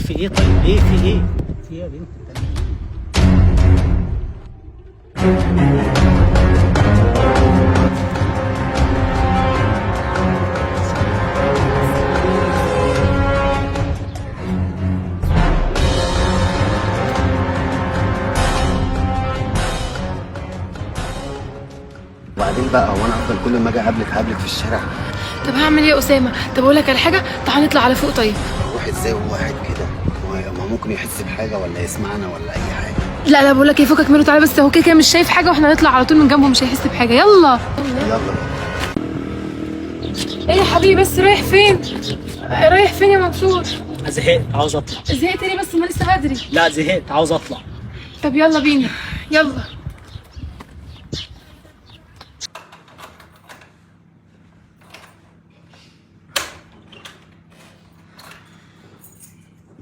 في ايه؟ طيب ايه في ايه؟ في ايه يا بنت؟ بتعملي ايه؟ وبعدين بقى هو انا افضل كل ما اجي اقابلك هقابلك في الشارع؟ طب هعمل ايه يا اسامة؟ طب اقول لك على حاجة، تعال نطلع على فوق. طيب اروح ازاي وهو قاعد كده؟ هو ما ممكن يحس بحاجة ولا يسمعنا ولا اي حاجة. لا لا، بقول لك ايه، فكك منه، تعالى بس، هو كده كده مش شايف حاجة، واحنا نطلع على طول من جنبه مش هيحس بحاجة. يلا يلا. ايه يا حبيبي، بس رايح فين؟ رايح فين يا منصور؟ زهقت عاوز اطلع. زهقت ليه بس؟ ما لسه بدري. لا زهقت عاوز اطلع. طب يلا بينا، يلا.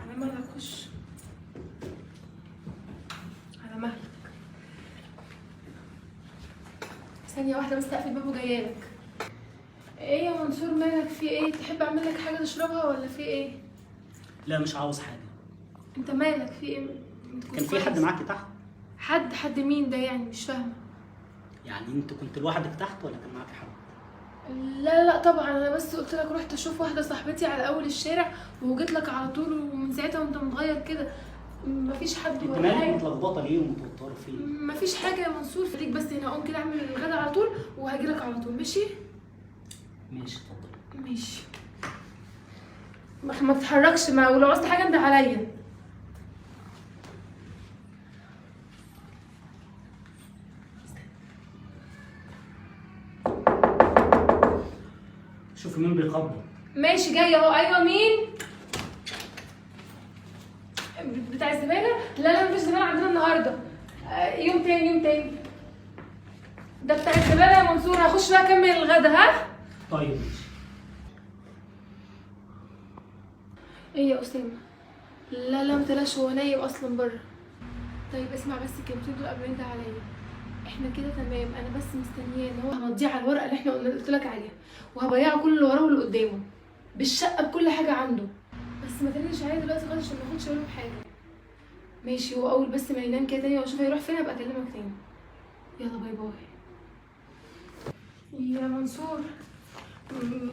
على مهلك، خش على مهلك. ثانية واحدة بس اقفل الباب وجايالك. ايه يا منصور مالك؟ في ايه؟ تحب اعمل لك حاجة تشربها ولا في ايه؟ لا مش عاوز حاجة. انت مالك؟ في ايه؟ انت كنت كان في حد كويس. معاكي تحت؟ حد مين ده يعني؟ مش فاهمة. يعني انت كنت لوحدك تحت ولا كان معاكي حد؟ لا لا طبعا، انا بس قلت لك رحت اشوف واحدة صاحبتي على اول الشارع وجيت لك على طول، ومن ساعتها وانت متغير كده. مفيش حد انت ولا مالك حاجة. متلخبطه ليه ومتوتره فيه؟ مفيش حاجة يا منصور، خليك بس هنا، اقوم كده اعمل الغدا على طول وهاجي لك على طول. ماشي؟ ماشي اتفضلي. ماشي. ما تتحركش، ما ولو عوزت حاجة انت عليا. شوفي مين بيخبط. ماشي جاي اهو. ايوه مين؟ بتاع الزبالة؟ لا لا مفيش زبالة عندنا النهارده. يوم تاني، يوم تاني. ده بتاع الزبالة يا منصور. هخش بقى اكمل الغدا. ها؟ طيب ماشي. ايه يا اسامة؟ لا لا متلاش، هو نايم اصلا بره. طيب اسمع بس الكلمتين دول قبل ما انت عليا. احنا كده تمام، انا بس مستنياه ان هو همضيه على الورقة اللي احنا قلنا قلت لك عليها، وهبيعه كل اللي وراه واللي قدامه، بالشقه بكل حاجة عنده. بس ما ترنش عليا دلوقتي خالص عشان ما اخدش باله بحاجة. ماشي، هو اول بس ما ينام كده تاني واشوف هيروح فين هبقى اكلمك تاني. يلا bye bye. يا منصور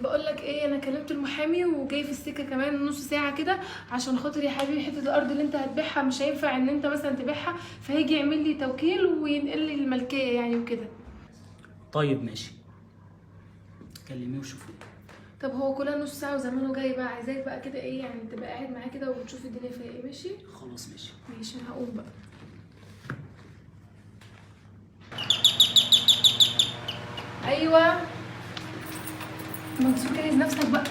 بقول لك ايه، انا كلمت المحامي وجاي في السكة كمان نص ساعة كده، عشان خاطر يا حبيبي حتة الارض اللي انت هتبيعها مش هينفع ان انت مثلا تبيعها، فهيجي يعمل لي توكيل وينقل لي الملكية يعني وكده. طيب ماشي، كلميه وشوفيه. طب هو كلها نص ساعة وزمانه جاي بقى، عايزاك بقى كده ايه يعني تبقى قاعد معاه كده وتشوف الدنيا فيها ايه. ماشي؟ خلاص ماشي. ماشي انا هقوم بقى. ايوه منصور جهز نفسك بقى.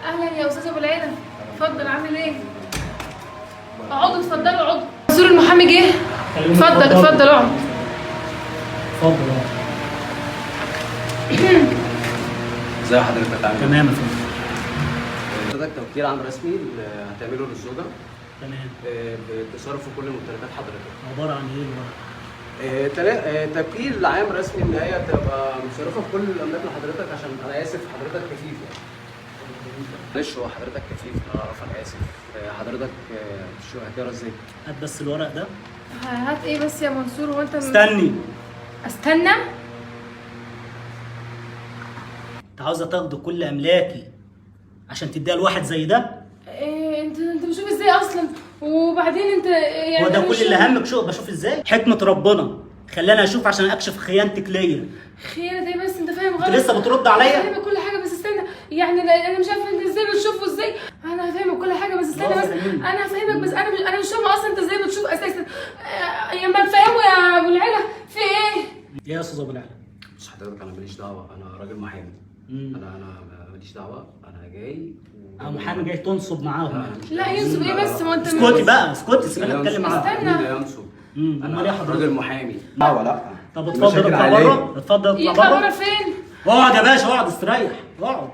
اهلا يا استاذ ابو العيلة، اتفضل. عامل ايه؟ اقعدوا اتفضلوا اقعدوا. منصور المحامي جه. كلميه. اتفضل اتفضل اقعد. اتفضل اقعد. ازي حضرتك عامل ايه؟ تمام يا فندم. حضرتك توكيل عام رسمي اللي هتعمله للزوجة. تمام. بتصرف في كل ممتلكات حضرتك. عبارة عن ايه الورق؟ توكيل عام رسمي ان هي تبقى متصرفه في كل الاملاك لحضرتك، عشان انا اسف حضرتك كفيف يعني. معلش هو حضرتك كفيف انا اعرف، انا اسف. حضرتك شو هتقرا ازاي؟ هات بس الورق ده. هات ايه بس يا منصور؟ هو انت استني. استنى؟ انت عاوزه تاخدي كل املاكي عشان تديها لواحد زي ده؟ إيه انت بتشوف ازاي اصلا؟ وبعدين انت يعني هو ده أنا كل مش اللي همك؟ شو بشوف ازاي؟ حكمه ربنا خلاني اشوف عشان اكشف خيانتك ليا. خيانة ايه بس؟ انت فاهم غلط. انت لسه بترد عليا؟ فاهمة كل حاجة بس استنى يعني، لا انا مش عارفة انت ازاي بتشوفه ازاي. انا هفهمك كل حاجة بس استنى لا، بس. فهمني. انا هفهمك بس انا مش فاهمة اصلا انت ازاي بتشوف اساسا. يا ما تفهمه يا ابو العلا في ايه؟ ايه يا استاذ ابو العلا؟ بص حضرتك انا ماليش دعوه، انا راجل محامي. انا ماليش دعوه، انا جاي اه محامي جاي تنصب معاهم يعني. لا ينصب ايه بس؟ ما انت اسكتي بقى، اسكتي سيبيني اتكلم معاك. استنى. مين لا ينصب؟ امال ايه انا حضرتك؟ راجل محامي. دعوه لا. طب اتفضل اطلع بره، اتفضل اطلع يطلع بره بره. فين؟ اقعد يا باشا، اقعد استريح، اقعد.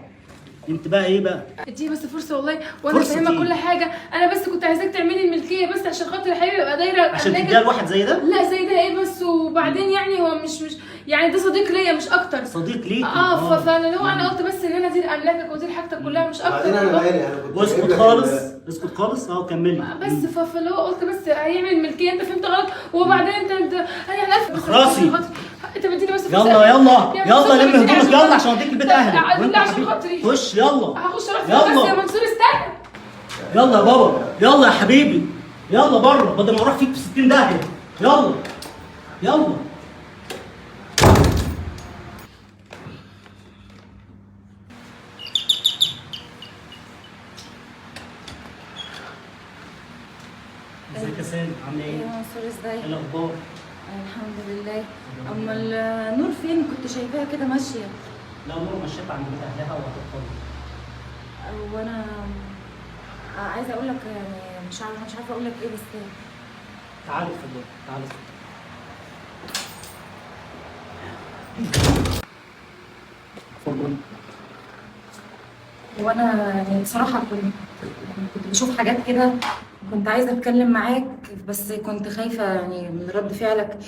انت بقى ايه بقى؟ اديني بس فرصة والله، وانا فرصة فاهمه إيه؟ كل حاجة. انا بس كنت عايزاك تعملي الملكية بس عشان خاطر حبيبي يبقى دايرة عشان أملاكك. تديها لواحد زي ده؟ لا زي ده ايه بس، وبعدين يعني هو مش يعني ده صديق ليا مش اكتر. صديق ليك. اه فانا لو انا قلت بس ان انا ادير املاكك وادير حاجتك كلها مش اكتر بعدين انا والله. مالي، انا كنت جايب اسكت لك خالص، اسكت خالص. اه كملي. بس فاللي هو قلت بس هيعمل الملكية، انت فهمت غلط. وبعدين انت انا الف اخرسي. انت بديني بس فرصة. يلا يلا يا يلا منصور، لم بديني هدومك عشان يلا عشان اوديك البيت اهلك. لا وانت عشان حبيبي. خاطري. خش يلا. هخش اروح يلا. بس يا منصور استنى. يلا يا بابا، يلا يا حبيبي، يلا بره بدل ما اروح فيك في 60 داهية. يلا يلا. ازيك يا سالم؟ عامله ايه ايه؟ يا منصور ازيك؟ ايه الاخبار؟ الحمد لله. امال نور فين؟ كنت شايفاها كده ماشية. لا نور مشيت عند بيت اهلها وهتطلع. وانا عايزه اقول لك يعني مش عارفه اقول لك ايه بس. تعالي اتفضلي، تعالي اتفضلي. اتفضلي. وانا يعني بصراحة كنت بشوف حاجات كده، كنت عايزه اتكلم معاك بس كنت خايفة يعني من رد فعلك.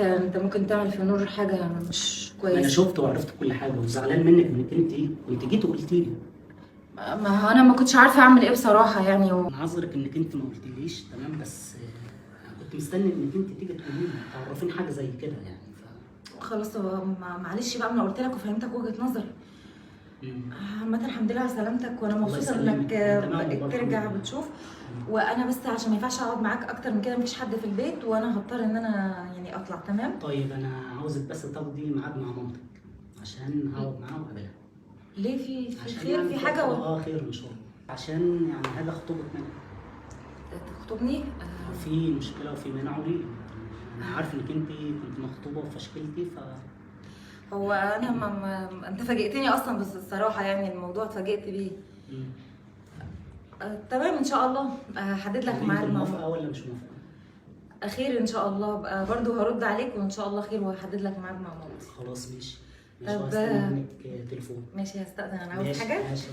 انت ممكن تعمل في نور حاجة مش انا كويسة. شفت وعرفت كل حاجة وزعلان منك انك انت كنت جيت وقلت لي. ما انا ما كنتش عارفه اعمل ايه بصراحة يعني انا عذرك انك انت ما قلتليش، تمام، بس انا كنت مستني انك انت تيجي تقولي لي تعرفين حاجة زي كده يعني خلاص هو معلش بقى، ما انا قلت لك وفهمتك وجهه نظري. عامة الحمد لله على سلامتك، وانا الله مبسوطة يسلمك. انك تمام والله، بقيت ترجع الحمد لله. بتشوف. وانا بس عشان ما ينفعش اقعد معاك اكتر من كده، مفيش حد في البيت وانا هضطر ان انا يعني اطلع. تمام؟ طيب انا عاوزك بس تاخدي ميعاد مع مامتك عشان هقعد معاها واقابلها. ليه؟ في عشان خير؟ يعني في حاجة ولا اه خير ان شاء الله. عشان يعني هاجي اخطبك منها. تخطبني؟ وفي مشكلة وفي مانع ليه؟ انا عارف انك انت كنت مخطوبه وفشكلتي هو انا ما انت فاجئتني اصلا، بس الصراحة يعني الموضوع اتفاجئت بيه. تمام ان شاء الله. هحدد لك انت ميعاد مع موافقة ولا مش موافقة؟ خير ان شاء الله. بقى برضو هرد عليك وان شاء الله خير، وهحدد لك ميعاد مع مامتي. خلاص ماشي ماشي. طب، وهستنى منك تليفون. ماشي، هستأذن انا. عاوز ماشي حاجة؟ ماشي.